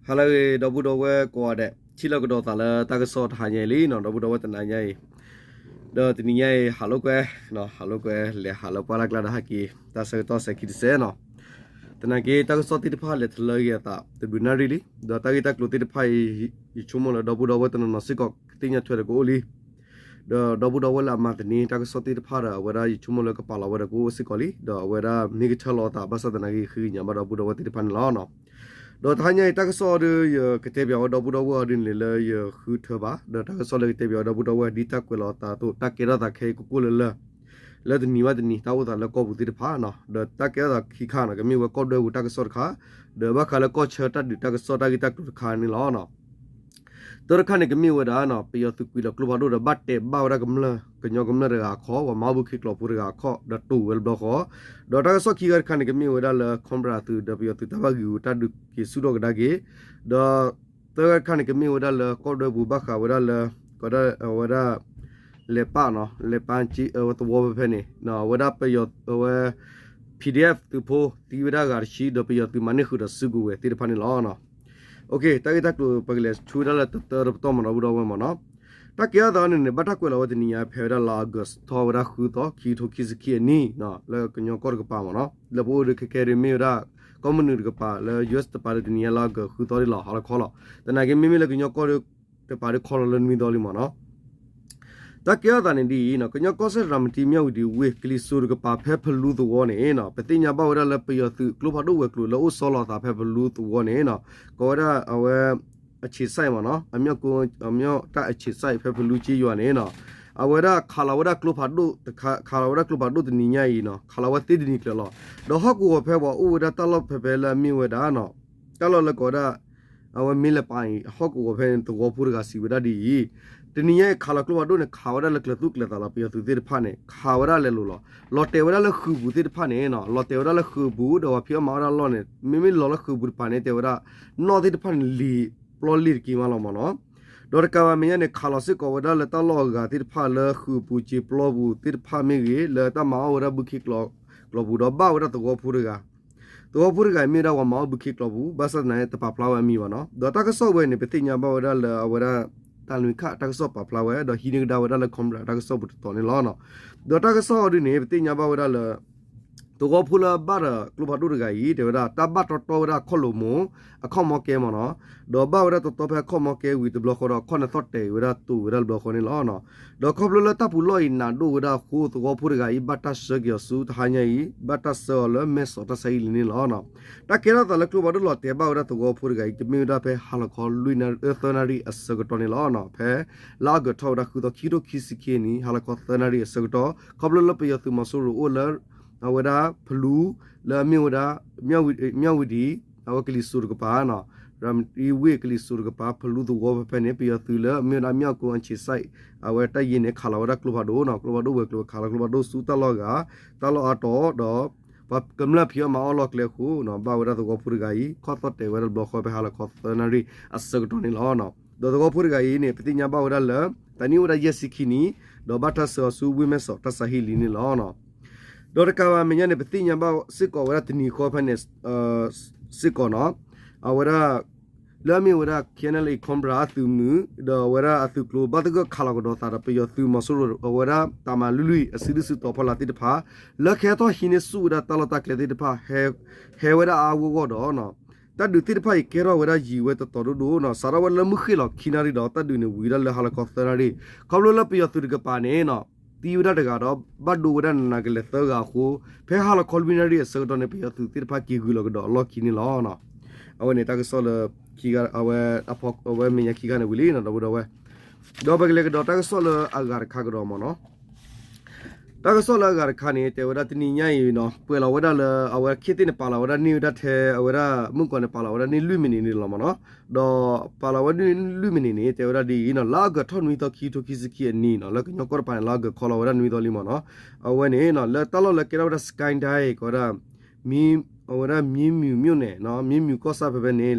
ဟါလၢအဂ့ၤ ဒီပုၢ်ဒီဝဲၢ်ကိးဂၤဒဲး, ထံၣ်လိာ်ကဒီးသးလၢတၢ်ကစီၣ်တဟါညါအံၤလံနီၤ ဒီပုၢ်ဒီဝဲၢ်တနၤညါအံၤ, ဒီးတနံၤညါအံၤ ဟးလိာ်ကွဲ, ဟးလိာ်ကွဲ လဲၤဟးလၢပှၢ်လၢ်ကျါဒီးဟဲက့ၤ တၢ်ဆၢကတီၢ်စဲးခံတစဲးနီၤ, သနာ်က့ တၢ်ကစီၣ်သ့ၣ်တဖၣ်လဲၤထီၣ်လၢအဂ့ၤအသး တဘျုးနၣ်ရံၣ်လံ, ဒီးတၢ်ဂ့ၢ်တၢ်ကျိၤသ့ၣ်တဖၣ်အံၤ ယဆိကမိၣ်လၢဒီပုၢ်ဒီဝဲၢ်တနီၤနီၤစ့ၢ်ကီး ကသ့ၣ်ညါထွဲဒီးကအိၣ်လံ ဒီးဒီပုၢ်ဒီဝဲၢ်လၢအမၤသန့ၤတၢ်ကစီၣ်သ့ၣ်တဖၣ်ဒီး အဝဲဒၣ်ယဆိကမိၣ်လၢကပာ်လီၤဝဲဒီးကအိၣ်စ့ၢ်ကီးလံ, ဒီးအဝဲဒၣ်မ့ၢ်ကထၢၣ်လီၤအသး ဘၣ်ဆၣ်သနာ်က့ ဃ့ကညးဘၣ်ဒီပုၢ်ဒီဝဲၢ်သ့ၣ်တဖၣ်န့ၣ်လီၤ. ဒီးတဟါညါအံၤ တၢ်ကစီၣ်အီၤဒီး ယကတဲပၠးဝဲဒီပုၢ်ဒီဝဲၢ်အီၤဒ်န့ၣ်လၢယဃုထၢဘၣ်, ဒီးတၢ်ကစီၣ်လၢကတဲပၠးဝဲဒီပုၢ်ဒီဝဲၢ် ဒ်တၢ်ကွဲးလီၤအသးအသိး တၢ်ကဲထီၣ်သးခဲအံၤကိၢ်ကိၢ်လၢၤလၢၤ လၢတနံၤဘၣ်တနံၤ တၢ်အိၣ်သးလၢကီၢ်ပူၤသ့ၣ်တဖၣ်နီၤ, ဒီးတၢ်ကဲထီၣ်သးခံခါနီၤ ကမ့ၢ်ဝဲကီၢ်ဒွဲပူၤတၢ်ကစီၣ်တခါ, ဒီးဘၣ်ဃးလၢကီၢ်ဆၢတၢ်ဒုးတၢ်ကစီၣ်တၢ်ဂ့ၢ်တၢ်ကျိၤတခါန့ၣ်လီၤ. တၢတခါန့ၣ် ကမ့ၢ်ဝဲဒၣ်နီၤ ပယီၤသုးကွံာ်လီၤကျိဖးဒိၣ်ဒီး ဘၣ်တဲာ်ဘၣ်ဝဲဒၣ်ကမျၢၢ် ကညီကမျၢၢ်တဂၤအခီၣ်, ပှၤမၤအီၣ်ဘုခ့ကျိာ်ဖိတဂၤအခီၣ် ဒီးတိာ်ဝဲတဘျီဃီ, ဒီးတၢ်ကစီၣ်ခံခါတခါန့ၣ် ကမ့ၢ်ဝဲဒၣ်လၢ Cobra အသုးဒီးပယီၤသုးတၢ်ဘၣ်ဂံာ်ဂူာ်တၢ်ဒုးက့ၤဆူၣ်ထီၣ်ကဒါက့ၤ, ဒီးသၢခါတခါန့ၣ် ကမ့ၢ်ဝဲဒၣ်လၢကီၢ်ဒွဲပူၤ ဘၣ်ဃးဝဲဒၣ်လၢ ကဝဲဒၣ်အဝဲဒၣ် လဲၤပာ်နီၤ လဲၤပာ်က့အဝဲသဝီဖဲဖဲန့ၣ် အဝဲဒၣ်ပယီၤအဝဲ PDF သုးဖိသံဝဲဒၣ်ဂၤတဆံ ဒီးပယီၤသုးမၤန့ၢ်ဃုာ်ဒီးစုကဝဲၤသ့ၣ်တဖၣ်န့ၣ်လီၤ. တၢ်ဂ့ၢ်တၢ်ကျိၤ ပကလဲၤဆူဝဲဒၣ်လၢတတၢတပတီၢ်မး ဒီပုၢ်ဒီဝဲၢ်မးနီၤ, တၢ်ကဲထီၣ်သးန့ၣ်န့ၣ် ဘၣ်တၢ်ကွဲးလီၤဝဲတနံၤညါ ဖဲဝဲဒၣ်လါအီကူးထီၣ်ဝဲဒၣ်ဃုသီ ခံကထိခံဆံခံအနံၣ် လၢကညီကီၢ်တကပၤမးနီၤ, လၢပအိၣ်ဒီးခဲခဲဒ်မ့ၢ်ဝဲဒၣ် ကီၢ်မနုၤတကပၤလၢ US တပၤဒီး တနံၤညါလါအီကူးဃုသီဒ်လီၤ ဟါလီၤခီလီၤ, သနာ်က့မ့မ့ၢ်လၢကညီကီၢ်တပၤဒီးခီလီၤလၢနွံသီလံမးနီၤ တၢ်ကဲထီၣ်သးန့ၣ်ဒ်အံၤနီၤ, ကညီကီၢ်စဲၣ် ရၤမတံ မၠၣ်ဝံၤဒံၤဝ့ၢ် ကလံၤစိးတကပၤဖဲဖလူသဝီန့ၣ်နီၤ, ပသ့ၣ်ညါဘၣ်ဝဲဒၣ်လၢပယီၤသုးကျိဖးဒိၣ်ဝဲၤကျိၤလၢအိၣ်ဆီလီၤအသးဖဲဖလူသဝီန့ၣ်နီၤ, ကိးဝဲဒၣ်အဝဲ အဆံးစဲးမးနီၤ, အမၠၣ်ကိ အမၠၣ်တၢ်အဆံးစဲးဖဲဖလူကၠ့ယွၤန့ၣ်နီၤ, အဝဲဒၣ်ခးလီၤဝဲဒၣ်ကျိဖးဒိၣ်တခါ, ခးလီၤဝဲဒၣ်ကျိဖးဒိၣ်တနံၤညါအံၤနီၤ, ခးလီၤဝဲသ့တနံၤကျၢၤလီၤ. ဒီးဟီၣ်ကဝီၤဖဲပှၤအိၣ်ဝဲဒၣ်တၢ်လီၢ်ဖဲဖဲလၢအမ့ၢ်ဝဲဒၣ်နီၤ, တၢ်လီၢ်လၢကိးဝဲဒၣ် အဝဲမ့ၢ်လဲၤပာ်အံၤ ဟီၣ်ကဝီၤဖဲန့ၣ် သဝီဖိတဂၤစံးဝဲဒၣ်ဒ်အံၤ, တနံၤညါအံၤခးလီၤကျိဖးဒိၣ်န့ၣ် ခးဝဲဒၣ်လၢကျဲၤသူၣ်ကျဲၤသးလီၤ, ပယီၤသုးသ့ၣ်တဖၣ်န့ၣ် ခးဝဲဒၣ်လဲၤလိၤလီၤ. လီၤတဲာ်ဝဲဒၣ်လၢဃုာ်ပူၤသ့ၣ်တဖၣ်န့ၣ်နီၤ, လီၤတဲာ်ဝဲဒၣ်လၢဃုာ်ပူၤ ဒီးပှၤဖံးအီၣ်မၤအီၣ်တၢ်လီၢ်န့ၣ် မ့မ့ၢ်လီၤလၢဃုာ်ပူၤတပၤန့ၣ် တဲဝဲဒၣ် နီၣ်သ့ၣ်တဖၣ်န့ၣ်လံၤပျီလံၤတက့ၢ်မးလီၤမးနီၤ. ဒီးတကးဘၣ်မဲာ်ညါန့ၣ် ခးလီၤစ့ၢ်ကီးဝဲဒၣ်လၢတၢ်လီၢ်အဂၤသ့ၣ်တဖၣ်လၢဃုာ်ပူၤကၠ့ပျီပူၤသ့ၣ်တဖၣ်မ့ၢ်ဂ့ၤ လၢတၢ်မၤအီၣ်ဝဲဒၣ်ဘုခ့ကျိာ်ပူၤ ဒီးဘၣ်ဝဲဒၣ်သဝီဖိတဂၤ သဝီဖိတဂၤအံၤမ့ၢ်ဝဲဒၣ်ပှၤမၤအီၣ်ဘုခ့ကျိာ်ပူၤ ဘၣ်ဆၣ်သနာ်က့တပာ်ဖျါဝဲအမံၤဘၣ်နီၤ. ဒီးတၢ်ကစီၣ်ဝဲန့ၣ် ပသ့ၣ်ညါဘၣ်ဝဲဒၣ်လၢအဝဲဒၣ် တၢ်လွံၢ်ခၣ်တၢ်ကစီၣ်ပာ်ဖျါဝဲ ဒီးဟံးန့ၢ်ကဒါဝဲဒၣ်လၢ Cobra တၢ်ကစီၣ်ပူၤတတီၤန့ၣ်လီၤ. ဒီးတၢ်ကစီၣ်အီၤဒ်န့ၣ် ပသ့ၣ်ညါဘၣ်ဝဲဒၣ်လၢ သဝီဖိလၢဘၣ်ဒီးကျိဖးဒိၣ်တဂၤအံၤ တဲဝဲဒၣ် တၢ်ဘၣ်တီတီဝဲဒၣ်အခီၣ်လိာ်မိၢ် အခီၣ်မီကဲမးနီၤ, ဒီးဘၣ်ဝဲဒၣ်တီတီဖဲအခီၣ်မီကဲဝံၤတဘျီဃီဒီး အခီၣ်န့ၣ်သီၣ်တဲာ်ဝဲဒၣ်တိာ်ဝဲဒၣ်တဘျီဃီန့ၣ်လီၤ. ဒီးခီဖျိလၢတၢ်ပူၤလီၢ်အံၤနးဒိၣ်ဝဲဒၣ်အဃိ သဝီဖိတဂၤအံၤ ဘၣ်တၢ်ဆှၢက့ၤအီၤဆူတဟါညါအံၤ ဘၣ်တၢ်ဆှၢအီၤလၢမဲၢ်စီၤတၢ်ဆါဟံၣ်လံန့ၣ်လီၤ. တၢ်ကဲထီၣ်သးလၢကျိဖးဒိၣ်လီၤတဲာ်ဘၣ်ဝဲဒၣ်သဝီဖိတဂၤအံၤ ကမ့ၢ်ဝဲဒၣ်ဖဲဟါလီၤခီလွံၢ်နၣ်ရံၣ် သၢနၣ်ရံၣ်အဆၢကတီၢ်န့ၣ်လီၤ. ဖဲလါအီကူးထီၣ်ဝဲဒၣ်ဃုသီ ခံကထိခံဆံခံနံၣ် ဟါလီၤခီသၢနၣ်ရံၣ်အဆၢကတီၢ် ခီဖျိလၢပယီၤသုးမီၤစိရိၤအိၣ်လၢ အဝဲဒၣ်ဖလူ လၢအမ့ၢ်ဝဲဒၣ် မၠၣ်ဝံၤဒံး အဝဲကလံၤစိးတကပၤနီၤ, ရၤမတံဝ့ၢ်ကလံၤစိးတကပၤ ဖလူသဝီဖဲဖဲန့ၣ် ပယီၤသုးလၢအမ့ၢ်ဝဲဒၣ် မၠၣ်ကိ အဆံးစဲး အဝဲတၢ်ယ့ၢ်န့ၣ် ခးလီၤဝဲဒၣ်ကျိဖးဒိၣ်နီၤ, ကျိဖးဒိၣ်ဝဲၤကျိၤ ခးလီၤကျိဖးဒိၣ်ဆူတၢ်လီၢ်အဂၤ တၢ်လီၢ်အါတီၤဒီး ပှၤကမျၢၢ်ဖံးအီၣ်မၤအီၣ်လီၢ်ကျဲအဃိ ဘၣ်ဝဲဒၣ်သဝီဖိတဂၤအံၤ ခီၣ်သီၣ်တဲာ်ဝဲဒၣ်တဘျီဃီဖဲဟါလီၤခီသၢနၣ်ရံၣ်အဆၢကတီၢ်န့ၣ်လီၤ. ဒီးသဝီဖိတဂၤအံၤန့ၣ် ပသ့ၣ်ညါဘၣ်ဝဲဒၣ်လၢ သးနံၣ်အိၣ်ဝဲဒၣ်ယဲၢ်ဆံခံနံၣ် ဒီးဘၣ်တၢ်ဆှၢအီၤဆူဝ့ၢ်မဲၢ်စီၤတၢ်ဆါဟံၣ်လံန့ၣ်လီၤ. ဒီးတကးဘၣ်မဲာ်ညါန့ၣ် ပသ့ၣ်ညါဘၣ်စ့ၢ်ကီးဝဲဒၣ်တနံၤဃီဖဲန့ၣ် စ့ၢ်ကီးနီၤ, အဝဲဒၣ် လၢအမ့ၢ်ဝဲဒၣ် ခဲနလံ Cobra အသုးမုၢ် ဒီးအဝဲဒၣ်အသုးကျိၤဘၣ်သဂၢၢ်ခးလီၤကဒီးသးဒီးပယီၤသုးမီၤစိရိၤ အဝဲဒၣ်တၢ်မၤလွံၢ်လွံၢ်အစုဒုၣ်စုတီၤဖီလာ်သ့ၣ်တဖၣ် လၢကဟဲထီၣ်ဟံးန့ၢ်ဆူၣ်ဝဲဒၣ်တၢ်လီၢ်တၢ်ကျဲသ့ၣ်တဖၣ် ဟဲဝဲဒၣ်အါအါဂီၢ်ဂီၢ်ဒီး တၢ်ဒုးသ့ၣ်တဖၣ်အံၤ ကဲထီၣ်ဝဲဒၣ်ယံာ်ဝဲတတီၤဒိၣ်ဒိၣ်နီၤ, စးထီၣ်ဝဲလၢမုၢ်ဃ့ၢ်လီၤခံနၣ်ရံၣ်ဒီး တၢ်ဒုးန့ၣ်ဝံၤဒၣ်လၢဟါလီၤခီသၢနၣ်ရံၣ်, ခီဖျိလၢပယီၤသုးတကပၤန့ၣ်နီၤ သံဝဲဒၣ်တဂၤဒီး ဘၣ်ဒိဝဲဒၣ်နးနးကလဲာ်သၢဂၤအဃိ ဖဲဟါလီၤခီလွံၢ်နၣ်ရံၣ်အဆၢကတီၢ်န့ၣ် ပယီၤသုးသ့ၣ်တဖၣ်က့ၤဂုၤလီၤကဒီးအလီၢ်ခံန့ၣ်လီၤ. အဝဲန့ၣ်တၢ်ကစီၣ်လၢ အဝဲ အဝဲမဲာ်ညါခံခါန့ၣ်ဝံၤလံနီၤ ဒီပုၢ်ဒီဝဲၢ်, ဒီးပကလဲၤကဒီးတၢ်ကစီၣ်လၢအဂၤတခါကဒီးမးနီၤ. တၢ်ကစီၣ်လၢအဂၤတခါန့ၣ် တဲဝဲဒၣ်တနံၤညါအံၤနီၤ ပှဲၤလီၤဝဲဒၣ်လၢ အဝဲခ့သ့ၣ်န့ၣ် ပာ်လီၤဝဲဒၣ်န့ၢ်ဝဲဒၣ်ထဲ အဝဲဒၣ် မုၣ်ကီၤန့ၣ် ပာ်လီၤဝဲဒၣ်န့ၢ်လွံၢ်မံးနံးန့ၣ်လီၤမးနီၤ. ဒီးပာ်လီၤဝဲဒၣ်လွံၢ်မံးနံးန့ၣ် တဲဝဲဒၣ်ဒ်အံၤနီၤ လါအီကူးထီၣ်နွံသီ ခံကထိခံဆံခံအနံၤနီၤ လၢကညီကီၢ်တပၤန့ၣ် လါအီကူးခီလီၤဝဲဒၣ်နွံသီလံမးနီၤ. အဝဲန့ၣ်နီၤ လၢတၢ်လီၢ်လၢကဲထီၣ်ဝဲဒၣ် Skyline ကိးဝဲဒၣ် အဝဲဒၣ် မြင်းမူမြို့နယ်နီၤ မြင်းမူကီၢ်ဆၣ်ဖဲဖဲန့ၣ်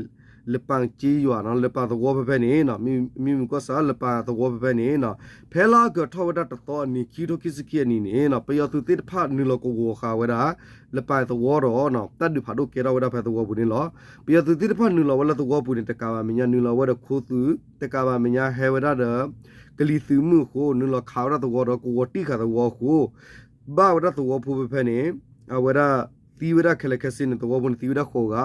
လပၢ်ကၠ့ယွၤနီၤ လပၢ်သဝီဖဲဖဲန့ၣ်နီၤ မ့ၢ်မုၢ်ကီၢ်ဆၣ်လပၢ်သဝီဖဲဖဲန့ၣ်နီၤ ဖဲလါအီကူးထီၣ်ဝဲဒၣ်တသီအနံၤ ခံကထိခံဆံခံအနံၤန့ၣ်နီၤ ပယီၤသုးသ့ၣ်တဖၣ်နုာ်လီၤကဝီၤဃာ်ဝဲဒၣ် လပၢ်သဝီဒီး တၢ်ဒုးဖးဒိၣ်ကဲထီၣ်ဝဲဒၣ်ဖဲသဝီပူၤန့ၣ်လီၤ. ပယီၤသုးသ့ၣ်တဖၣ်နုာ်လီၤဝဲလၢသဝီပူၤန့ၣ် တကးဘၣ်မဲာ်ညါနုာ်လီၤဝဲဒီးခိသုး တကးဘၣ်မဲာ်ညါဟဲဝဲဒၣ်ဒီး ကလံၤသုးမုၢ်အဃိ နုာ်လီၤခးဝဲဒၣ်သဝီဒီးကဝီၤတံၢ်ဃာ်သဝီအဃိ ဘၣ်ဝဲဒၣ်သဝီဖိဖဲဖဲန့ၣ် အဝဲဒၣ်သံဝဲဒၣ်ခဲလၢာ်ခဲဆ့န့ၣ် သဝီဖိန့ၣ်သံဝဲဒၣ်ဃိးဂၤ,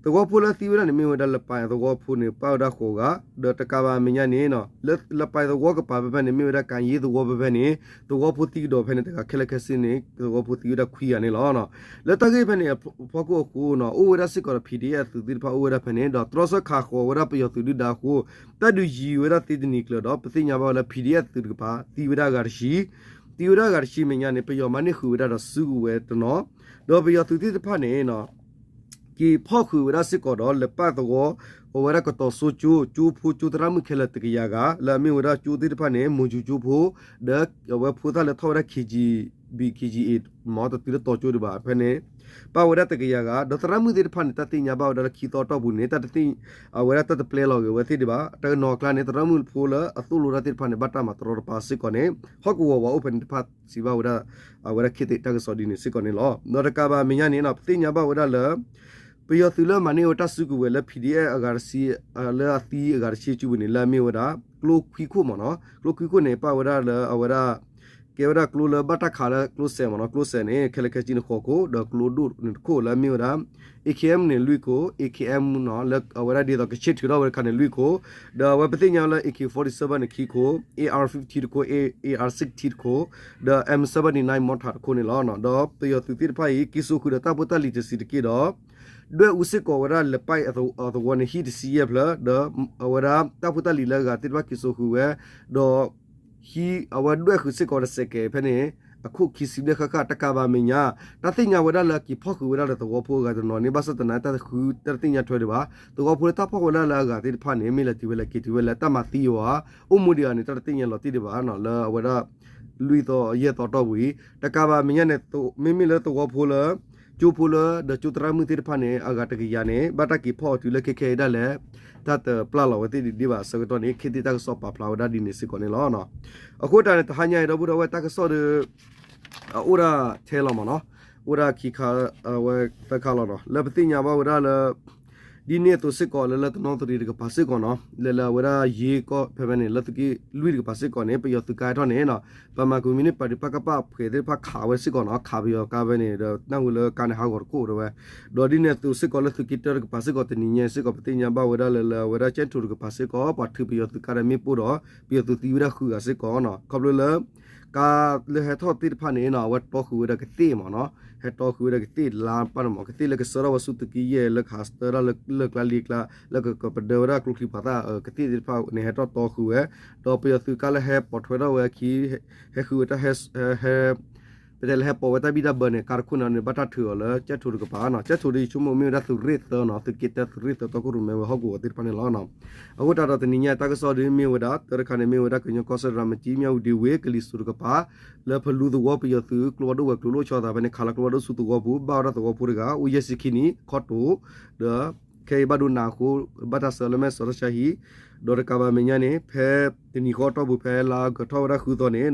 သဝီဖိလၢသံဝဲဒၣ်န့ၣ် မ့ၢ်ဝဲဒၣ်လပၢ်သဝီဖိန့ၣ် ပၣ်ဝဲဒၣ်ဃိးဂၤ, ဒီးတကးဘၣ်မဲာ်ညါန့ၣ် လၢလပၢ်သဝီကပၤဖဲဖဲန့ၣ် မ့ၢ်ဝဲဒၣ်ကၣ်ယ့သဝီဖဲဖဲန့ၣ် သဝီဖိသံကဒီးဖဲန့ၣ် တဂၤခဲလၢာ်ခဲဆ့န့ၣ် သဝီဖိသံဝဲဒၣ်ခွံဂၤန့ၣ်လီၤ. လၢတၢ်ဂ့ၢ်ဖဲန့ၣ်အဖီခိၣ်အဃိနီၤ အိၣ်ဝဲဒၣ်စ့ၢ်ကီးဒီး PDF သုးသ့ၣ်တဖၣ်အိၣ်ဝဲဒၣ်ဖဲန့ၣ် ဒီးတြီဆၢခးဃီၤဝဲဒၣ်ပယီၤသုးဒုၣ်ဒါအဃိ တၢ်ဒုးယံၤဝဲဒၣ်သ့တနံၤကျၢၤဒီး ပသ့ၣ်ညါဘၣ်ဝဲလၢ PDF သုးတကပၤ သံဝဲဒၣ်အဂၤတဆံ, သံဝဲဒၣ်အဂၤတဆံမဲာ်ညါန့ၣ် ပယီၤမၤန့ၢ်ဃုာ်ဝဲဒၣ်ဒီးစုကဝဲၤတနီၤ, ဒီးပယီၤသုးသ့ၣ်တဖၣ်န့ၣ် က့ၤဖီၣ်ဃုာ်ဝဲဒၣ်စ့ၢ်ကီးဒီး လပၢ်သဝီ အဝဲဒၣ်ကတီၤစိကၠိ ကၠိဖိကၠိသရၣ်မုၣ်ခဲလၢာ်တကယၤဂၤ လၢအမ့ၢ်ဝဲဒၣ်ကၠိသ့ၣ်တဖၣ်န့ၣ် မိၢ်ယူၤကၠိဖိ ဒီးအဝဲဖိသၣ်လၢထီၣ်ဝဲဒၣ် KGB KGA မ့ၢ်တတုၤလၢတီကၠိဒံးဘၣ် ဖဲန့ၣ် ပၣ်ဝဲဒၣ်တကယၤဂၤ ဒီးသရၣ်မုၣ်သ့ၣ်တဖၣ်န့ၣ် တၢ်သ့ၣ်ညါဘၣ်ဝဲဒၣ်လၢခံသီအတီၢ်ပူၤန့ၣ် တၢ်တသ့ၣ် အဝဲဒၣ်တၢ်တပျဲလီၤဂ့ၤဝဲသ့ၣ်ဒံးဘၣ် တနီၤအကျါန့ၣ် သရၣ်မုၣ်ဖိလၢအသိၣ်လိတၢ်သ့ၣ်တဖၣ်န့ၣ် ဘၣ်တၢ်မၤတရီတပါစ့ၢ်ကီးန့ၣ် ဟီၣ်ကဝီၤဝဲအိၣ်ဖဲန့ၣ်တဖၣ်စံးဘၣ်ဝဲဒၣ် အဝဲဒၣ်ခ့သ့ၣ်တၢ်ကစီၣ်ဒ်န့ၣ်စ့ၢ်ကီးန့ၣ်လီၤ. ဒီးတကးဘၣ်မဲာ်ညါန့ၣ် ပသ့ၣ်ညါဘၣ်ဝဲဒၣ်လၢ ပယီၤသုးလၢမၤန့ၢ်ဝဲတၢ်စုကဝဲၤလၢ PDF အဂၤတဆံ လၢအသံအဂၤတဆံစုပူၤန့ၣ် လၢအမ့ၢ်ဝဲဒၣ် ကျိခွံခိၣ်မ့ၢ်နီၤ ကျိခွံခိၣ်န့ၣ် ပၣ်ဝဲဒၣ်လၢအဝဲဒၣ် ကဲဝဲဒၣ်ကျိလၢဘၣ်တၢ်ခးလၢကျိစဲးမ့ၢ်နီၤ ကျိစဲးန့ၣ် ခဲလၢာ်ခဲဆ့န့ၣ်ဃိးခိၣ် ဒီးကျိဒိၣ်န့ၣ်တခိၣ်လၢအမ့ၢ်ဝဲဒၣ် AK M န့ၣ်လွံၢ်ခိၣ် AK M နီၤ လၢအဝဲဒၣ်ဒ်သိးကဆ့ထုးထီၣ်ဝဲတခါန့ၣ်လွံၢ်ခိၣ် ဒီးအဝဲပသ့ၣ်ညါလၢ AK forty-seven န့ၣ်ခံခိၣ် AR fifty တခိၣ် AR sixty တခိၣ် ဒီး M seventy-nine mortar တခိၣ်န့ၣ်လီၤ. ဒီးပယီၤသုးသ့ၣ်တဖၣ်အံၤ က့ၤစိာ်ဃုာ်ဒီးတၢ်ဖိတၢ်လံၤတဆံးတက့ၢ်ဒီး ဒွဲၣ်အူစ့ၢ်ကီးဝဲဒၣ်လပၢ်အသဝီန့ၣ် ဟံၣ်တဆံယဲၢ်ဖျၢၣ် ဒီးအဝဲဒၣ်တၢ်ဖိတၢ်လံၤလၢအဂၤသ့ၣ်တဖၣ်က့ၤစိာ်ဃုာ်ဝဲ ဒီး ဟံၣ်အဝဲဒွဲၣ်ဃုာ်စ့ၢ်ကီးဒီးစဲးကဲးဖဲန့ၣ် အခိၣ်ခံဆံဘျဲၣ်ဃၣ်ဃၣ် တကးဘၣ်မဲာ်ညါ တၢ်သ့ၣ်ညါဝဲဒၣ်လၢအက့ၤဖီၣ်ဃုာ်ဝဲဒၣ်ဒီးသဝီဖိအဂၤတနီၤန့ၣ် ဘၣ်ဆၣ်သနာ်က့တၢ်တဃုတၢ်တသ့ၣ်ညါထွဲဒံးဘၣ် သဝီဖိလၢတၢ်ဖီၣ်ဝဲဒၣ်လၢအဂၤသ့ၣ်တဖၣ်န့ၣ် မ့ၢ်လဲၤတုၤဝဲလဲၤက့ၤတုၤဝဲလဲၣ် တၢ်မၤသံအီၤဧါ အိၣ်မူဒံးဧါန့ၣ် တၢ်တသ့ၣ်ညါလီၤတံၢ်ဒံးဘၣ်နီၤ လၢအဝဲဒၣ် လွံၢ်သီယဲၢ်သီတီၢ်ပူၤအံၤ တကးဘၣ်မဲာ်ညါန့ၣ် မ့မ့ၢ်လၢသဝီဖိလၢ ကၠိဖိလၢ ဒီးကၠိသရၣ်မုၣ်သ့ၣ်တဖၣ်န့ၣ် အဂၤတကယၤန့ၣ် ဘၣ်တၢ်က့ၤဖီၣ်အီၤတုၤလၢခဲခဲအံၤဒၣ်လဲာ် တၢ်တပျၢ်လီၤဝဲသ့ၣ်ဒံးဒံးဘၣ်အဆၢကတီၢ်န့ၣ် ခ့သ့ၣ်တၢ်ကစီၣ်ပာ်ဖျါဝဲဒၣ်ဒ်န့ၣ်စ့ၢ်ကီးန့ၣ်လီၤ. အဃိတၢ်န့ၣ် တဟါညါအံၤဒီပုၢ်ဒီဝဲၢ်တၢ်ကစီၣ်ဒီး အအိၣ်ဒၣ်ထဲလီၤမ့ၢ်နီၤ အိၣ်ဒၣ်ခံခါ အဝဲသၢခါလီၤနီၤ လၢပသ့ၣ်ညါဘၣ်ဝဲဒၣ်လၢ ဒ်န့ၣ်အသိးစ့ၢ်ကီးလၢလၢတနီသရံၣ်တကပၤစ့ၢ်ကီးနီၤ လၢလၢအဝဲဒၣ်ယ့ကီၢ်ဖဲဖဲန့ၣ် လၢသုးက့လွံၢ်တကပၤစ့ၢ်ကီးန့ၣ် ပယီၤသုးကါဟဲထီၣ်န့ၣ်နီၤ ပမၤကွံာ်မံၤန့ၣ် ပာ်ဒံးပၣ်ကပၣ်ဖှဲးသ့ၣ်တဖၣ်ခးဝဲစ့ၢ်ကီးနီၤ ခးပယီၤကါဖဲန့ၣ် ဒီးနၢ်ဟူလၢကါန့ၣ်ဟးဂီၤတခိၣ်တဲဝဲ ဒီးဒ်န့ၣ်အသိးစ့ၢ်ကီးလၢသုးက့တၢတကပၤစ့ၢ်ကီးတနံၤညါစ့ၢ်ကီး ပသ့ၣ်ညါဘၣ်ဝဲဒၣ်လၢလၢအဝဲဒၣ်ကၠဲၣ်ထိၣ်တကပၤစ့ၢ်ကီး ပှၤထုးပယီၤသုးကါဒီးမ့ၣ်ပိၢ်ဒီး ပယီၤသုးသံဝဲဒၣ်ဃုဂၤစ့ၢ်ကီးနီၤ ခီဖျိလၢ ကါလၢဟဲထီၣ်သ့ၣ်တဖၣ်န့ၣ်နီၤ အဝဲတီဃုာ်ဝဲဒီးကသ့ၣ်မ့ၢ်နီၤ ဟဲတီဃုာ်ဝဲဒီးကသ့ၣ်လါပၢ်န့ၣ်မ့ၢ် ကသ့ၣ်လၢကဆှၢထီၣ်ဝဲဆူသုးက့ယဲၢ် လၢကဟးဆှၢဒၣ်လၢလၢၢ်ကျါလံၤကျါ လၢကပဒၢဝဲဒၣ်ကျိချံပှၤသၣ်ကသ့ၣ်သ့ၣ်တဖၣ်န့ၣ် ဟဲထီၣ်တီဃုာ်ဝဲ ဒီးပယီၤသုးကါလၢဟဲပိာ်ထွဲထီၣ်ဝဲအခံ ဟဲဃုာ်ဝဲတၢ်ဟဲ ဟဲ ပတဲလၢဟဲပိာ်ဝဲတၢ်ဘံၣ်တၢ်ဘၢန့ၣ် ကါတခိၣ်န့ၣ်န့ၣ် ဘၣ်တၢ်ထုးအီၤလၢကၠဲၣ်ထိၣ်တကပၤနီၤ ကၠဲၣ်ထိၣ်ဒီးယဆိကမိၣ်မ့ၢ်ဝဲဒၣ်သုးရ့ၣ်သၢနီၤ သုးက့တၢသုးရ့ၣ်သၢ တီခိၣ်ရိၣ်မဲဝဲဟီၣ်ကဝီၤသ့ၣ်တဖၣ်န့ၣ်လီၤ. အဃိတၢ်ဒီးတနံၤညါတၢ်ကစီၣ်ဒီးမ့ၢ်ဝဲဒၣ် တၢတခါန့ၣ်မ့ၢ်ဝဲဒၣ်ကညီကီၢ်စဲၣ်ရၤမတံ မၠၣ်ဝတံဝ့ၢ် ကလံၤစိးတကပၤ လၢဖလူသဝီပယီၤသုး ကျိဖးဒိၣ်ဝဲၤကျိၤလိၣ်ဆီသးဖဲန့ၣ် ခးလီၤကျိဖးဒိၣ်ဆူသဝီပူၤ ဘၣ်ဝဲဒၣ်သဝီဖိတဂၤ အိၣ်ယဲၢ်ဆံခံနံၣ် ခီၣ်တိာ် ဒီး ခဲအံၤဘၣ်ဒိနးအဃိ ဘၣ်တၢ်ဆှၢလၢမဲၢ်ဆီးတၢ်ဆါဟံၣ် ဒီးတကးဘၣ်မဲာ်ညါန့ၣ် ဖဲတနံၤဃီအတီၢ်ပူၤဖဲလါအီကူးထီၣ်ဝဲဒၣ်ဃုသီန့ၣ်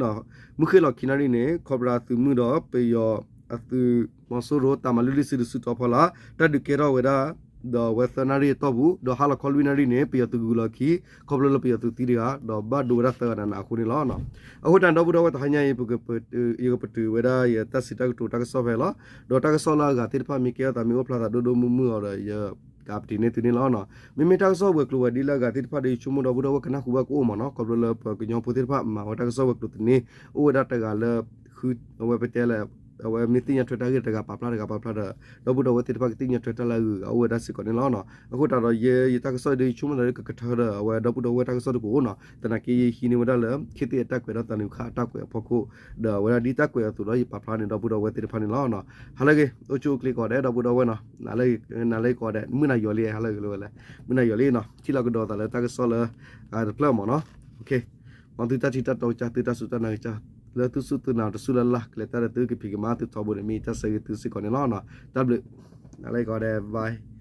မုၢ်ဃ့ၢ်လီၤခံနၣ်ရံၣ်န့ၣ် ခီးပရၤသုးမုၢ်ဒီးပယီၤအသုးမီၤစိရိၤ တၢ်မၤလုၢ်လံၢ်စုဒုးစုတီၤဖီလာ် တၢ်ဒုးကဲထီၣ်ဝဲဒၣ် ဒီးအဝဲသၢနၣ်ရံၣ်အတီၢ်ပူၤ ဒီးဟါလီၤခီလွံၢ်နၣ်ရံၣ်န့ၣ် ပယီၤသုးဂုၤလီၤခံ ခီဖျိလၢပယီၤသုးသံတဂၤ ဒီးဘၣ်ဒိဝဲဒၣ်သၢဂၤနးနးအဃိန့ၣ်လီၤ. အဃိတၢ်ဒီပုၢ်ဒီဝဲၢ်တဟါညါအံၤ ယကပတုာ်ဝဲဒၣ်ယတၢ်စံးတၢ်ကတိၤတၢ်ကစီၣ်ဖဲလီၤ. ဒီးတၢ်ကစီၣ်လၢအဂၤသ့ၣ်တဖၣ်မ့ၢ်ကဲထီၣ်သးမ့ၢ်အိၣ်ဖျါသးဒိၣ်ဒိၣ်မုၢ်မုၢ်အီၤဒီး ယကပထံၣ်န့ၢ်သုန့ၣ်လီၤ. မ့မ့ၢ်တၢ်ကစီၣ်ဝဲၤကျိၤဝဲၤဒ်လၢအဂၤသ့ၣ်တဖၣ်ဒီး ယဆိကမိၣ်ဒီပုၢ်ဒီဝဲၢ်ကနၢ်ဟူဘၣ်ကအိၣ်မ့ၢ်နီၤ ခီဖျိလၢပှၤကညီဖိသ့ၣ်တဖၣ်မၤဝဲတၢ်ကစီၣ်ဝဲၤကျိၤတန့ၢ် အိၣ်ဝဲဒၣ်တဂၤလၢ ဃု အဝဲပတဲလၢ အဝဲမ့ၢ်သ့ၣ်ညါထွဲတၢ်ဂ့ၢ်တဂၤပာ်ဖျါတဂၤပာ်ဖျါဒီး ဒီပုၢ်ဒီဝဲၢ်သ့ၣ်တဖၣ်ကသ့ၣ်ညါထွဲတၢ်လၢအဂုၤအဂၤအိၣ်ဝဲဒၣ်စ့ၢ်ကီးန့ၣ်လီၤ. အဃိတၢ်ဒီးယဲယတၢ်ကစီၣ်ဒီး ယဆိကမိၣ်သးဒီးကကထၢဒီးအဝဲဒီပုၢ်ဒီဝဲၢ်တၢ်ကစီၣ်တကအိၣ်နီၤ သနာ်က့ယဟံးန့ၢ်ဝဲဒၣ်လၢ ခ့သ့ၣ်အတၢ်ကွဲးဒီးသးနုာ်ခါအတၢ်ကွဲးအဖီခိၣ် ဒီးအဝဲဒၣ်ဒ်တၢ်ကွဲးအသိးဒီးယပာ်ဖျါန့ၣ်ဒီပုၢ်ဒီဝဲၢ်သ့ၣ်တဖၣ်န့ၣ်လီၤ. ဟါလၢအဂ့ၤ အိၣ်ဆူၣ်အိၣ်ချ့ကိးဂၤဒဲး ဒီပုၢ်ဒီဝဲၢ်နီၤ နၤလၢအဂ့ၤကိးဂၤဒဲး မုၢ်နၤယိၤလံ ဟါလၢအဂ့ၤလၢဝဲလဲၣ် မုၢ်နၤယိၤလံနီၤ ထံၣ်လိာ်ကဒီးသးလၢတၢ်ကစီၣ်လၢ တဖျၢၣ်မ့ၢ်နီၤ မ်သုတၢ်ထံၣ်တၢ်တီကစၢ် သုတၢ်စူၢ်တၢ်နာ်ကစၢ် လၢသုစူၢ်သုနာ်တစူၢ်လၢ်လၢ် ကလဲၤတၢ်ဒီးသုကဖံးကမၤသုထီဘိန့ၣ် မ့ၢ်ယတၢ်ဆၢဂ့ၤသုစ့ၢ်ကီးန့ၣ်လီၤ. တၢ်ဘျုး နၤလၢအဂ့ၤကိးဂၤဒဲး bye